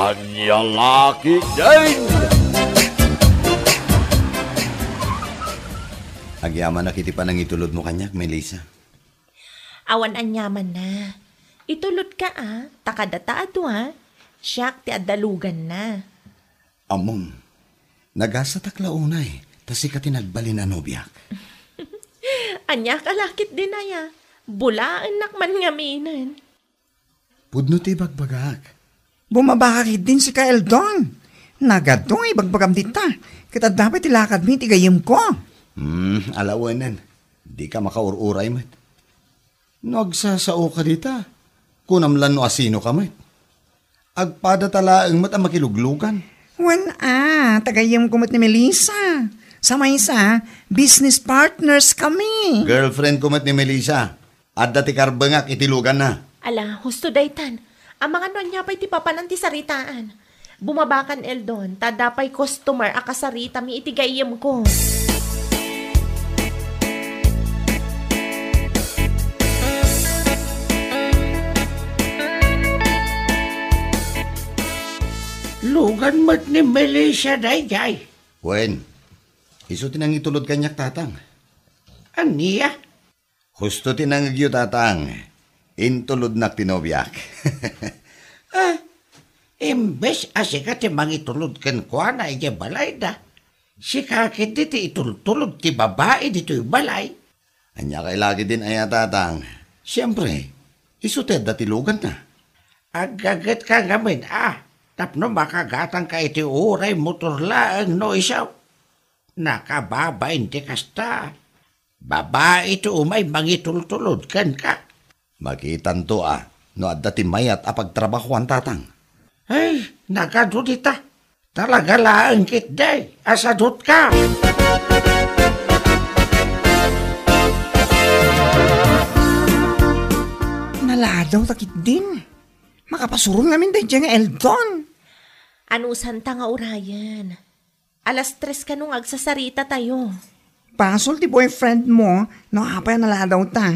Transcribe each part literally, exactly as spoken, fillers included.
Ania la ketdin? Agyamanak iti panangitulodmo kaniak, Melissa. Awan aniamanna. Itulodka a, ta kadata a dua, siak ti adda luganna. Ammom, nagasatak la unay, ta sika ti nagbalin a nobiak. Ania ka la ketdin aya? Bulaennak man ngaminen. Pudno ti ibagbagak. Bumabaka ketdin sika, Eldon. Nagadu nga ibagbagam dita, ket adda pay ti lakadmi iti gayyemko. Hmm, alawenen. Dika makaur-uray met. No agsasaoka dita, kunam lan no asinoka met. Agpadata laeng met a makiluglugan. Wen a, ta gayyemko met ni Melissa. Sa maysa, business partners kami. Girlfriend ko met ni Melissa. Adda ti karbengak iti luganna. Ala, husto daytan. Amangan no ania pay ti papanan ti saritaan. Bumabakan, Eldon, ta adda pay customer a kasaritami iti gayyemko. Lugan met ni Melissa daydiay. Wen, isu ti nangitulod kaniak, Tatang. Ania? Husto ti nangegyo, Tatang. Intulodnak ti nobiak. Ah, imbes a sika ti mangitulod kenkuana idiay balayda, sika ketdi ti itultulod ti babai ditoy balay. Ania kay la ketdin aya, Tatang? Siempre, isu ti adda ti luganna. Aggagetka ngamin a, tapno makagatangka iti uray motor laeng no isu. Nakababain ti kasta. Babai ti umay mangitultulod kenka. Makitanto a no adda ti mayat a pagtrabahoan, Tatang. Ay, nagadu dita. Talaga laeng ketdi a sadutka. Naladaw ta ketdin. Makapasuron ngamin daydiay nga Eldon. Anusanta nga urayen? Alas tres kano nga agsasarita tayo. Basol ti boyfriend mo no apay a naladaw ta.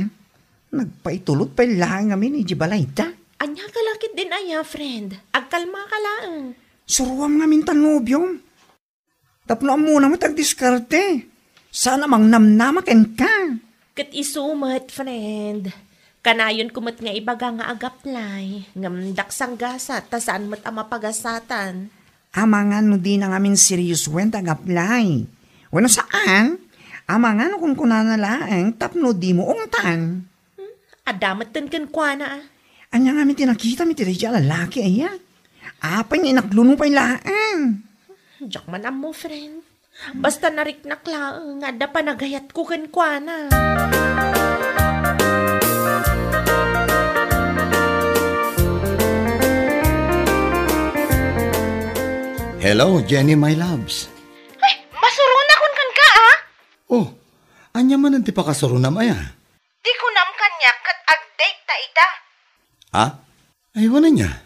Nagpaitulod pay laeng ngamin idiay balayda. Ania ka la ketdin aya, friend? Agkalma ka laeng. Suroam ngamin ta nobiom. Tapno ammona met agdiskarte. Saan a mangnamnama kenka. Ket isu met, friend. Kanayonko met nga ibaga nga agaplay, ngem daksangasat ta saan met a mapagasatan. Amangan no dina ngamin seriosoen ta agaplay. Wenno saan, amangan no kunkunana laeng tapno dimo ungtan. Hmm? Adda metten kenkuana, a. Ania ngamin ti nakitam iti daydiay a lalaki, aya? Apay nga inakluno pay laeng? Diak man ammo, friend. Basta nariknak laeng nga adda panagayatko kenkuana. Hello, Jenny, my loves. Ay, masuronakon kenka, a? Oh, ania manen ti pakasurona, aya? Di kunam kaniak ket ag-date ta ita. Ah? Ay, wen ania?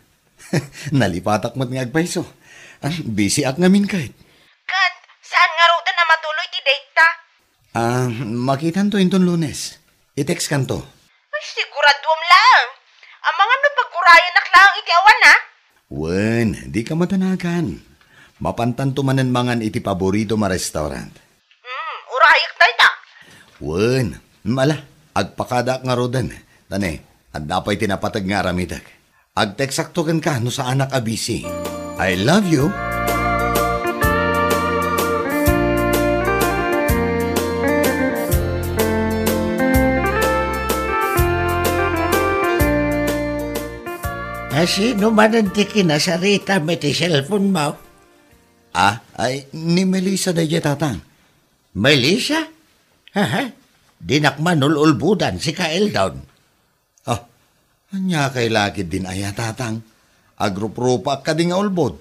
Nalipatak met nga agpayso. Ah, busy ak ngamin ket. Ket, saan ngaruden a matuloy ti date ta? Ah, makitanto inton Lunes. I-text kanto. Ay, siguraduam laeng. Amangan no pagurayanak laeng iti awan, a? Wen, dika madanagan. Mapantanto manen mangan iti paboritom a restaurant. Hmm, urayak dayta. Wen, ala, agpakadaak ngaruden. Ta ne, adda pay ti napateg nga aramidek. Agteksakto kenka no saanak a busy. I love you. A, sino manen ti kinasaritam iti cellphone mo? Ah, ay, ni Melissa daydiay, Tatang. Melissa? Haha, dinak man ul-ulbodan, sika Eldon. Ah, ania kay la ketdin aya, Tatang? Agruprupaak kadi nga ulbod.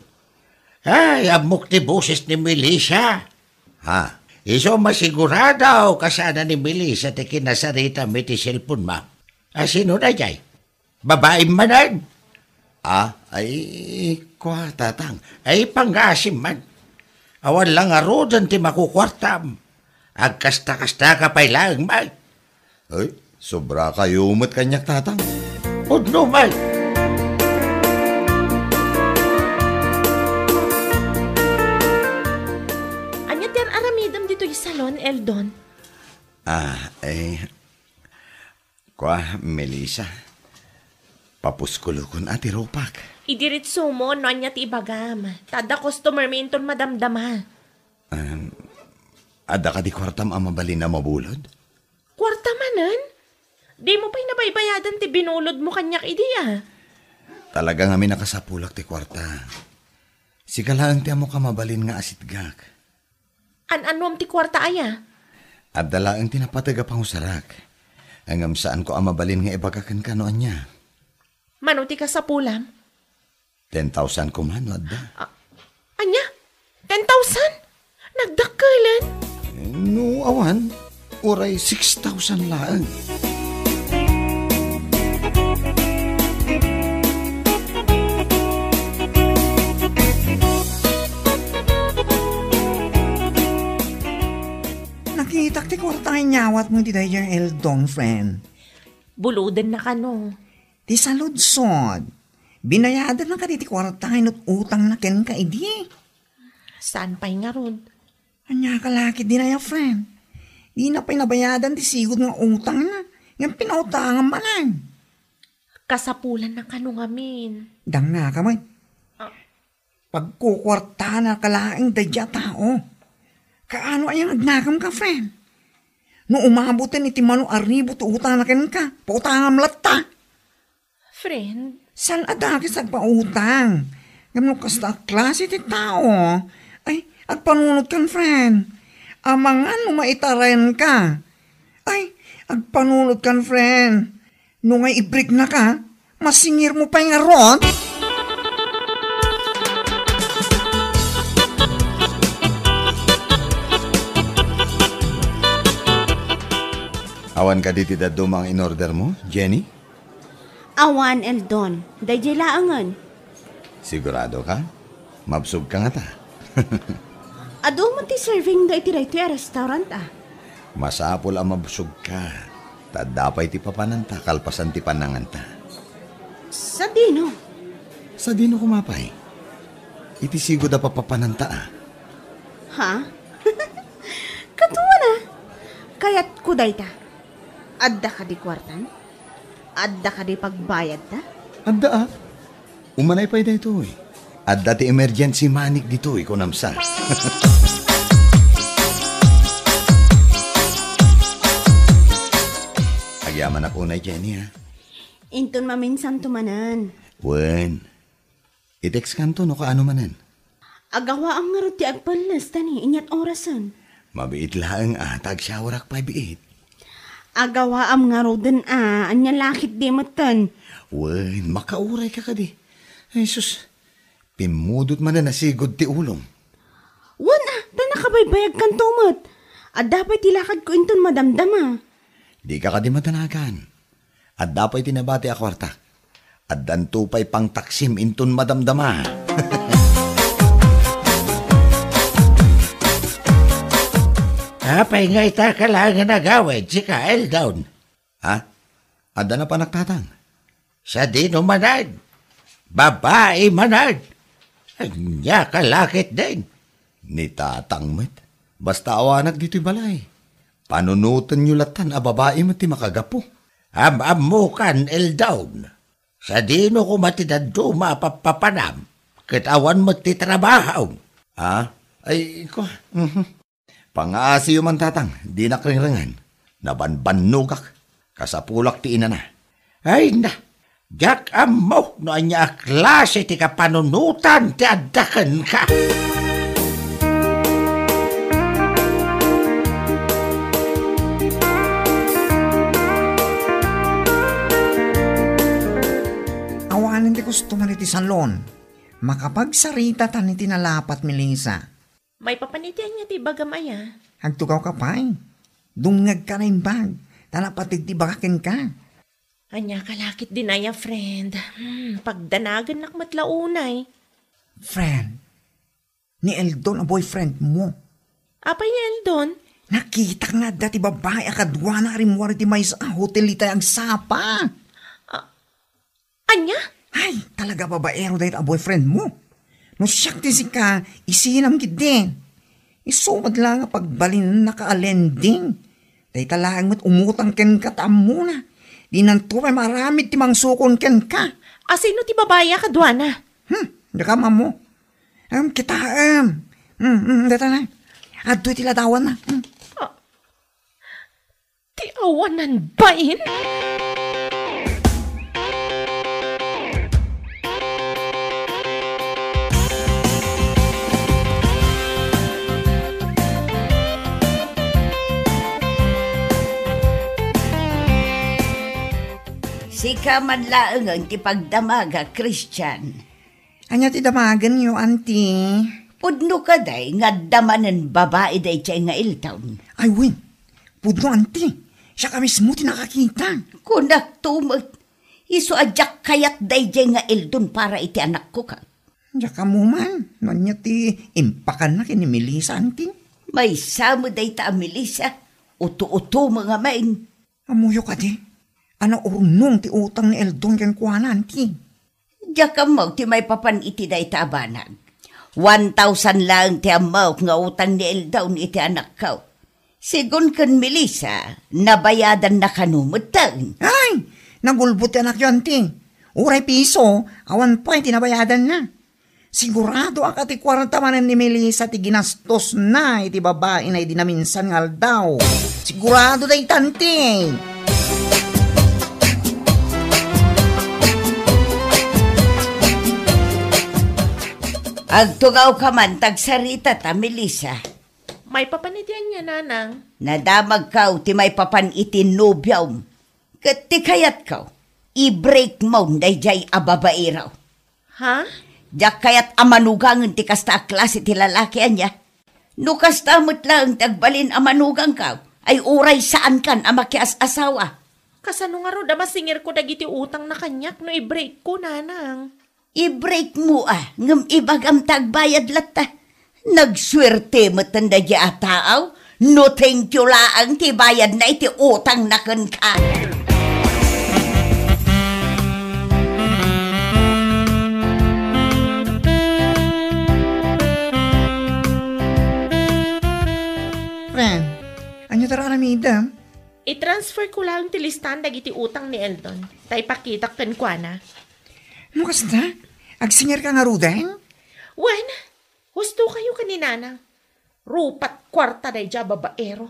Ay, ammok ti boses ni Melissa. Ha? Isu masigurado kasano ni Melissa ti kinasaritam iti cellphone mo. A, sino daydiay? Babaim manen? Ah, ay, kua, Tatang. Ay, pangngaasim man. Awan la ngaruden ti makukuartam. Agkasta-kastaka pay laeng, Mike. Ay, sobra kayo met kaniak, Tatang. Pudno, Mike. Eldon. Ah, eh, kua, Melissa. Papuskulokon a ti rupak. Idiretso mo no ania ti ibagam. Ta adda customer mi inton madamdama. Um, adda kadi kuartam a mabalin a mabulod? Kuarta manen? Di mo pay nabaybayadan ti binulod mo kaniak idi, a? Talaga ngamin a kasapulak ti kuarta. Sika laeng ti ammok a mabalin nga asitgak. An-anuam ti kuarta aya? Adda laeng ti napateg a pangusarak. Ngem saanko a mabalin nga ibaga kenka no ania. Mano ti kasapulam? Ten thousand koma no adda. A-, ania? Ten thousand? Nagdakkelen? No awan, uray six thousand laeng. Nakitak ti kuarta nga inyawatmo iti daydiay Eldon, friend. Bulodenna kano. Ti saludsod, binayadanna kadi ti kuarta nga inut-utangna kenka idi? Saan pay ngarud? Ania ka la ketdin aya, friend? Dina pay nabayadan ti sigud nga utangna, ngem pinautangam manen. Kasapulanna kano ngamin. Dangngaka met. Ah. Pagkukuartaanka laeng daydiay a tao. Kaano aya nga agnakem ka, friend? No umaboten iti mano a ribu ti utangna kenka, pautangam latta. Friend? Saan a dakes agpautang? Ngem no kasta a klase ti tao, ay, agpanunotkan, friend. Amangan no maitarenka. Ay, agpanunotkan, friend. No ngay ibriknaka, masingirmo pay ngarud? Awan kadi ti dadduma nga in-order mo, Jenny? Awan, Eldon. Daydiay laengen. Sigurado ka? Mabsog ka ngata. Adu met ti serving da iti daytoy a restaurant, a. Masapul a mabsog ka. Ta adda pay ti papananta kalpasan ti pananganta. Sadino? Sadino koma pay? Iti sigud a papapananta, a. Ha? Kaduana? Kayatko dayta. Adda kadi kuartam? Adda kadi pagbayadta? Adda, a. Umanay pay daytoy. Adda ti emergency money ditoy, kunam sa. Agyamanak unay, Jenny, ha? Inton maminsanto manen. Wen. I-text kanto no kaano manen. Agawaam ngarud ti agpelles ta ni inyat orasen. Mabiit laeng a, ta agsyawarak pay biit. Agawaam ngaruden a, ania la ketdi metten. Wen, makauray ka kadi. Ay, sus, pimmudot manen a sigud ti ulom. Wen a, ta nakabaybayag kanto met. Adda pay ti lakadko inton madamdama. Di ka kadi madanagan. Adda pay ti nabati a kuartak. Addanto pay pangtaksim inton madamdama. Apay nga ita ka laeng nga nagawid, sika, Eldon? Ha? Adda napanak, Tatang? Sadino manen? Babai manen? Ania ka la ketdin? Ni Tatang met. Basta awanak ditoy balay. Panunotenyo latan a babai met ti makagapu. Am-ammokan, Eldon. Sadino koma ti dadduma a pappapanam, ket awan met ti trabahom? Ah? Ay, ko, mhm. Pangaasiyo man, Tatang, dinak ringrengen. Nabanbannogak. Kasapulak ti inana. Ay na, diak ammo no ania a klase ti kapanunotan ti adda kenka. Awanen ti kostomer iti salon. Makapagsaritatan iti nalapat, Melissa. Maipapan iti ania ti ibagam aya? Agtugawka pay. Dumngegka naimbag, ta napateg ti ibaga kenka. Ania ka la ketdin aya, friend? Hmm, pagdanagennak met la unay. Friend, ni Eldon a boyfriend mo. Apay ni Eldon? Nakitak nga adda ti babai a kaduana a rimmuar iti maysa a hotel itay agsapa. Ah, ania? Ay, talaga babaero dayta a boyfriend mo. No siak ti sika, isinam ketdin. Isu met la nga pagbalinennaka a lending. Dayta laeng met umutang kenka ta ammona. Dinanto pay maaramid ti mangsukon kenka. A sino ti babai a kaduana? Hmm, daka ammo. Em, kitaem. Hmm, hmm, data na. Adtoy ti ladawanna. Hmm. Ah, ti awanan bain? Sika man laengen ti pagdamagak, Christian. Ania ti damagenyo, Auntie? Pudno kadi nga adda manen babai daydiay nga Eldon? Ay, wen. Pudno, Auntie. Siak a mismo ti nakakita. Kunakto met, isu a diak kayat daydiay nga Eldon para iti anakko, ka. Diak ammo man no ania ti impakanna ken ni Melissa, Auntie. Maysa met dayta a Melissa, uto-uto met ngamin. Ammoyo kadi a naurnong ti utang ni Eldon kenkuana, Auntie? Diak ammo ti maipapan iti dayta a banag. One thousand laeng ti ammok nga utang ni Eldon iti anakko. Sigun ken Melissa, nabayadanna kano metten. Ay! Nagulbod ti anakyo, Auntie. Uray piso, awan pay ti nabayadanna. Siguradoak a ti kuarta manen ni Melissa ti ginastosna iti babaina idi naminsan nga aldaw. Sigurado dayta, Auntie. Agtugawka man ta agsaritata, Melissa. Maipapan iti ania, Nanang? Nadamagko ti maipapan iti nobiom. Ket ti kayatko, i-break mo daydiay a babaero. Ha? Diak kayat a manugangen ti kasta a klase ti lalaki, ania? No kasta met laeng ti agbalin a manugangko, ay uray saankan a makias-asawa. Kasano ngarud a masingirko dagiti utangna kaniak no i-breakko, Nanang? I-break mo, a, ngem ibagam ta agbayad latta. Nagsuerte metten daydiay a tao, no thank you laeng ti bayadna iti utangna kenka. Friend, ania ti aramidem? I-transfer ko laeng ti listaan dagiti utang ni Eldon, ta ipakitak kenkuana. No kasta, agsingirka ngaruden? Wen, husto kayo ken ni Nanang. Rupat kuarta daydiay a babaero.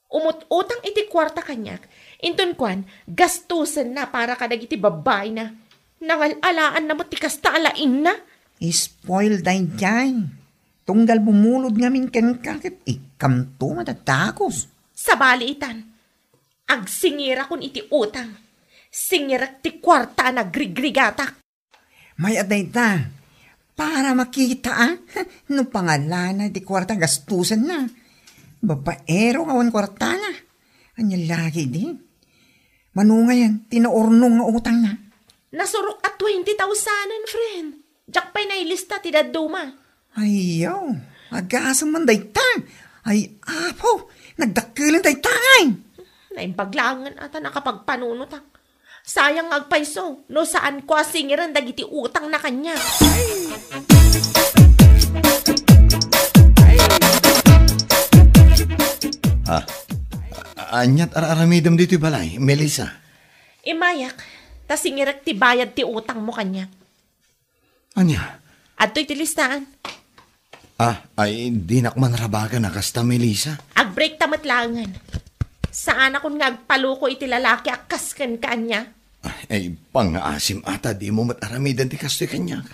Umut-utang iti kuarta kaniak, inton kuan, gastusenna para kadagiti babbaina. Nangal-alaanna met ti kasta a laingna. Spoil daydiay. Tunggal bumulod ngamin kenka ket ikkamto madadagus. Sabali itan, agsingirakon iti utang. Singirek ti kuarta a nagrigrigatak. Mayat dayta, para makita, a, no pangalana ti kuarta gastusenna. Babaero nga awan kuartana. Ania la ketdi? Mano ngayen ti naurnong nga utangna? Nasurok a twenty thousand, friend. Diak pay nailista ti dadduma. Ayaw, agasem man dayta. Ay, Apo, nagdakkelen dayta, ay. Naimbag laengen a ta nakapagpanunotak. Sayang nga agpayso, no saanko a singiren dagiti utangna kaniak. Ah, a-, aniat ar-aramidem ditoy balay, Melissa? Immayak, ta singirek ti bayad ti utangmo kaniak. Ania? Adtoy ti listaan. Ah, ay, dinak man rabagan a kasta, Melissa. Agbreakta met laengen. Saanakon nga agpaluko iti lalaki a kas kenka, ania? Ay, pangngaasim a ta dimo met aramiden ti kastoy kaniak.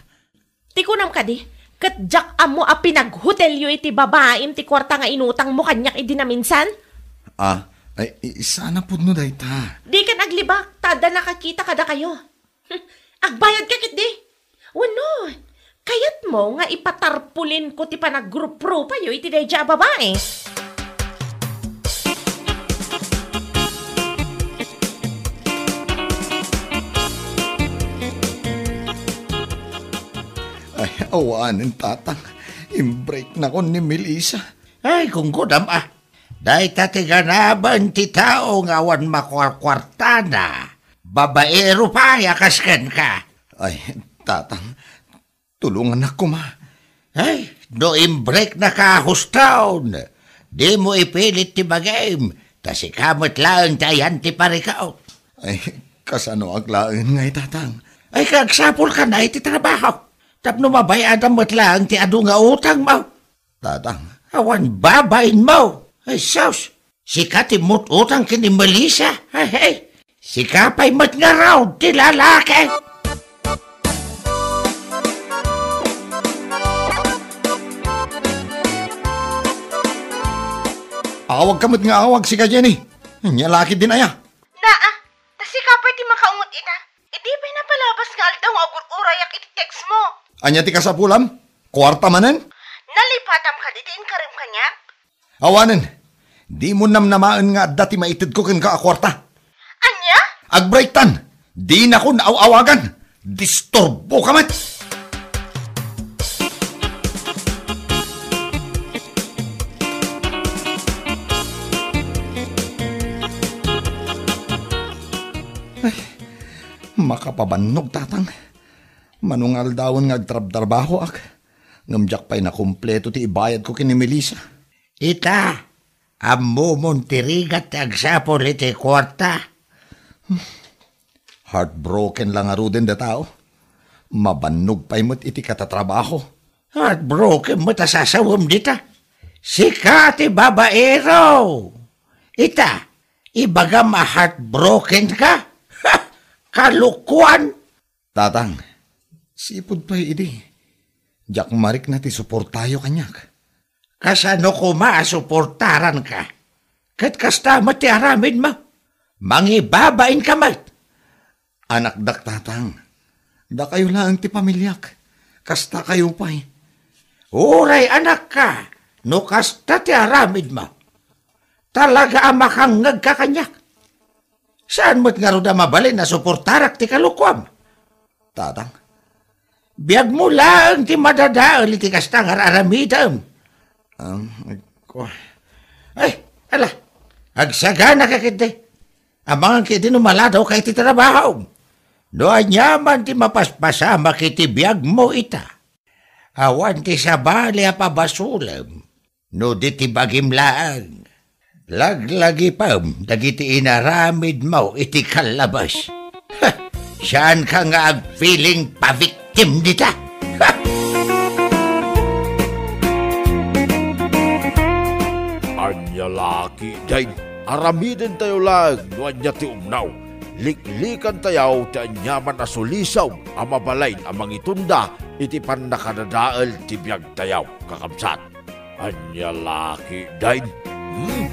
Ti kunam kadi, ket diak ammo a pinaghotelyo iti babaim ti kuarta nga inutangmo kaniak idi naminsan? Ah, ay, i-, saan a pudno dayta. Dikan aglibak, ta adda nakakita kadakayo. Hmm, agbayadka ketdi? Wenno, kayatmo nga ipatarpulinko ti panagruprupayo iti daydiay a babai? Ay, awanen, Tatang. Imbreaknakon ni Melissa. Ay, kunkunam a. Dayta ti ganaben ti tao nga awan makuarkuartana. Babaero pay a kas kenka. Ay, Tatang, tulongannak koma. Ay, No imbreknaka a huston, dimo ipilit ti bagim, ta sika met laeng ti ayan ti parikut. Ay, kasanoak laeng ngay, Tatang? Ay, kagsapulka na iti trabaho. Tapno mabayadam met laeng ti adu nga utangmo. Tatang. Awan babainmo. Ay, sus! Sika ti mut-utang ken ni Melissa. Ay, ay. Sika pay met ngarud ti lalaki. Awag ka met nga awag, sika, Jenny. Ania la ketdin aya? Naa, ta sika pay ti makaungot ita. Idi pay napalabas nga aldaw nga agur-urayak iti text mo. Ania ti kasapulam? Kuarta manen? Nalipatam kadi ti inkarim kaniak? Awanen, dimo namnamaen nga adda ti maitedko kenka a kuarta. Ania? Agbreaktan! Dinakon aw-awagan! Disturboka met! Ay, makapabannog, Tatang. Mano nga aldawen nga agtrabtrabahoak, ngem diak pay nakumpleto ti ibayadko ken ni Melissa. Ita, ammomon ti rigat ti agsapul iti kuarta. Heartbroken la ngaruden dayta. Mabannog pay met iti katatrabaho. Heartbroken met a sasawem dita. Sika ti babaero. Ita, ibagam a heartbroken ka? Kalokoan! Tatang, sipud pay idi, diak marikna ti suportayo kaniak. Kasano koma a suportaranka? Ket kasta met ti aramidmo. Mangibabainka met. Anakdak, Tatang. Dakayo laeng ti pamiliak. Kastakayo pay. Uray anakka, no kasta ti aramidmo. Talaga a makangngegka kaniak. Saan met ngarud a mabalin a suportarak ti kalokoam? Tatang. Biagmo laeng ti madadael iti kasta nga ar-aramidem. Ang, ko. Ay, ala, agsaganaka ketdi. Amangan ketdi no maladawka iti trabahom. No aniaman ti mapaspasamak iti biagmo ita, awan ti sabali a pabasolem. No di ti bagim laeng, laglagipem dagiti inaramidmo iti kallabas. Ha! Saanka nga agpiling pa-victim dita? Ha! Ania la ketdin, aramidentayo laeng no ania ti umnaw. Liklikantayo ti aniaman a sulisog a mabalin a mangitunda iti pannakadadael ti biagtayo, kakabsat. Ania la ketdin? Hmm?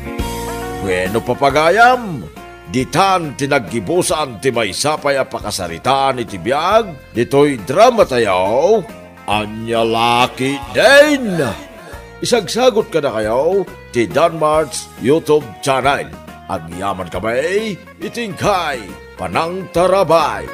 Bueno, papagayam, ditan ti naggibusan ti maysa pay a pakasaritaan iti biag ditoy dramatayo. Ania la ketdin? Isagsagot kadakayo ti Danmart's YouTube channel. Agyamankami iti inkay panangtarabay.